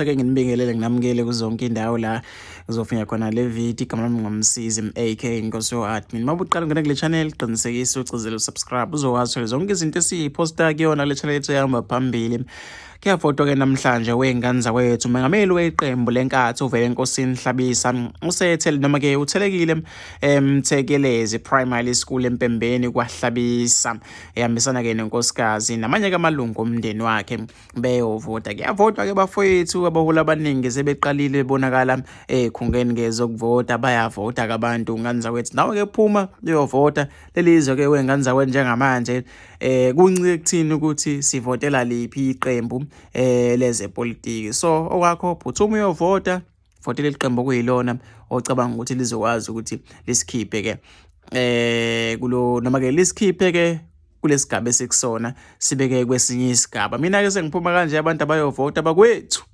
Ake nginibingelele nginamukele kuzonke indawo la kuzofinya khona le video. Igama lami ngumsizi MAK Nkosi admin. Uma uqala ungena kule channel, qinisekisa ucizele usubscribe uzokwazi uthola zonke izinto esiyiphosta kuyona kule channel yethu ehamba phambili. Kuyavotwa ke namhlanje wey'ngane zakwethu. Umengameli weqembu lenkathi uvele enkosini Hlabisa usethele noma ke uthelekile eMthekelezi Primary School eMpembeni kwaHlabisa, ehambisana ke nenkosikazi namanye ke amalungu omndeni wakhe beyovota. Kuyavotwa ke bafowethu, abaholi abaningi sebeqalile bonakala ey'khungeni ke zokuvota, bayavota ke abantu ngane zakwethu. Nawe ke phuma uyovota leli zwe ke wey'ngane zakwethu njengamanje kuncike kuthini ukuthi sivotela liphi iqembu lezepolitiki. So okwakho phuthuma uyovota, votela iqembu okuyilona ocabanga ukuthi lizokwazi ukuthi lisikhiphe ke kulo noma ke lisikhiphe ke kulesigaba esikusona sibeke kwesinye isigaba. Mina ke sengiphuma kanje, abantu abayovota bakwethu.